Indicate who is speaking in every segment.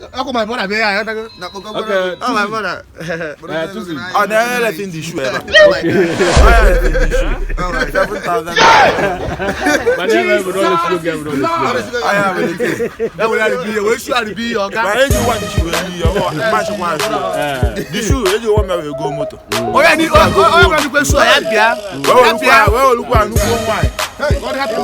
Speaker 1: Ọkụ my brother bịa ya, ịghọtago?
Speaker 2: Na kpọkọ
Speaker 3: Okay.
Speaker 1: Oh, my brother.
Speaker 3: Eh, Tuzi.
Speaker 4: Ọ na-eleti ndị shoe ebe a. Ọ na-eleti ndị shoe. 7,000.
Speaker 3: Mana ebe bụ na ọ na-esi oge bụ na ọ na-esi oge.
Speaker 4: Ọ ya bụ the thing.
Speaker 1: Ya were arịbi ya, wee shoe arịbi ya, ọga.
Speaker 4: Ma eji one shoe wee yi ya, ọ machikwa shoe.
Speaker 3: Eh.
Speaker 4: The shoe eji one mere go moto.
Speaker 1: Onye ni onye gwara dịkwa shoe ya bịa.
Speaker 4: Wee
Speaker 1: Ya bịa.
Speaker 4: wolukwa wee wolukwa nnukwu nwaanyị.
Speaker 1: Ka ọ dị happy.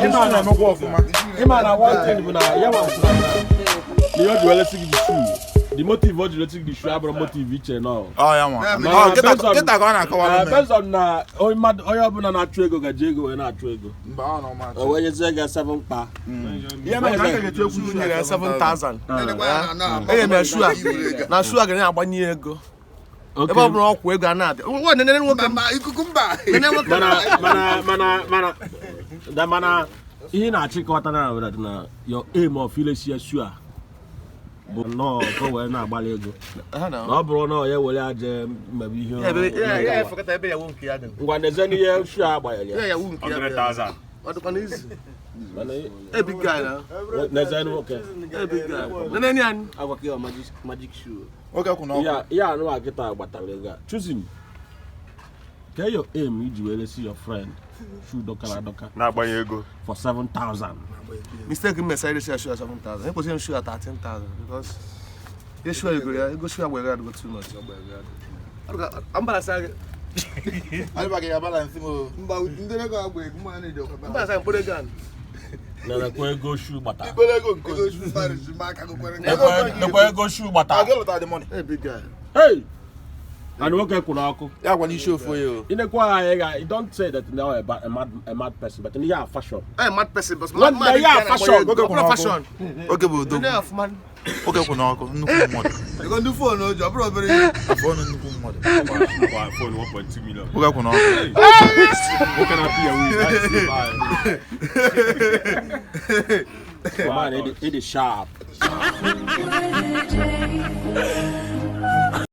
Speaker 4: Ịma na emekwa ọfụma.
Speaker 3: Ịma na one thing bụ na ya nwa sị na ihe o ji wee lesi gị the shoe, the motive o ji lesi gị the shoe abụrụ motive iche nọ.
Speaker 4: Ọ ya nwa.
Speaker 2: Yeah,
Speaker 4: Ọ kịta
Speaker 3: based on-
Speaker 4: kịta ka ọ na-akọwara m.
Speaker 3: Based on na onye mmadụ onye ọbụla na-achụ ego gaji ego wee na-achụ ego.
Speaker 4: Mba, ọ na ọma.
Speaker 3: O wee nyezie gị seven mkpa.
Speaker 4: Ihe mere na aka ga-eche ekwu
Speaker 1: Shoe nyere ya 7,000.
Speaker 2: 7,000.
Speaker 1: Enye m ya shoe a. Na shoe a ga na-agbanye ego. Ebe ọ bụla ọkwụ ego a na-adị. Nwa nene nwoke m.
Speaker 2: Ma ikuku mba.
Speaker 1: Nene nwoke m.
Speaker 3: Mana mana mana mana da mana ihe na-achịkọta na na na your aim of ilesi ya shoe a bụ nnọọ ka o wee na-agbalị ego.
Speaker 1: Ha na.
Speaker 3: Na ọ bụrụ na ọ ya were aja mmebe ihe
Speaker 1: Ya ebe ya ya efekata ebe ya wu nke ya dị.
Speaker 3: ngwa n'ezie n'ihe shoe a gbanyere ya.
Speaker 1: Ya ya wu nke ya dị.
Speaker 5: 100,000.
Speaker 1: Ọ dịkwa n'izu.
Speaker 3: Mana
Speaker 1: A big guy na.
Speaker 3: n'ezie nwoke
Speaker 1: A big guy. Nene ni anyị.
Speaker 3: agwa ka ya magic magic shoe.
Speaker 4: Nwoke kwụ n'ọkụ.
Speaker 3: Ihe anụ a kịta gbatara ego a choosing ke your aim iji wee resi your friend shoe dọkara adọka
Speaker 5: Na-agbanye ego.
Speaker 3: for 7,000.
Speaker 1: Mistake m mesara iresi ya shoe 7,000. Ekwesịghị m shoe ya 13,000 because ihe shoe ego ya ego shoe agba ego adịgo too much. Mbara sa gị.
Speaker 4: Adịbaghị ya balance m o.
Speaker 2: Mba, ndị ego agba ego mma na-eji ọkwa
Speaker 1: Mbara sa gị mkpụrụ ego ahụ.
Speaker 3: Nekwa ego shoe gbata.
Speaker 4: Ikpere ego nke
Speaker 2: Ego shoe Paris ma aka gokwere.
Speaker 3: Nekwa ego shoe gbata.
Speaker 4: Ọ ga-elota the money.
Speaker 1: A big guy.
Speaker 3: Hey! And nwoke kwụrụ ọkụ.
Speaker 4: Ya gwa n'isi ofu onye o.
Speaker 3: Inekwa anyị ga, you don't say that now a mad person, but ihe a fashion.
Speaker 1: I'm a mad person, but
Speaker 3: Not
Speaker 1: mad
Speaker 3: the year fashion.
Speaker 4: Nwoke kwụ n'ọkụ.
Speaker 1: fashion.
Speaker 4: Oge bụ odogwu.
Speaker 1: Nene ọfụma.
Speaker 4: Nwoke kwụ n'ọkụ nnukwu mmadụ.
Speaker 2: Ego ndị phone o ji ọ bụrụ obere ihe.
Speaker 4: Afọ ọnụ nnukwu mmadụ.
Speaker 5: Kwa phone 1.2 million.
Speaker 4: Nwoke kwụ n'ọkụ.
Speaker 5: Nwoke na-apị ya wii.
Speaker 3: Man, it is sharp.
Speaker 6: Day.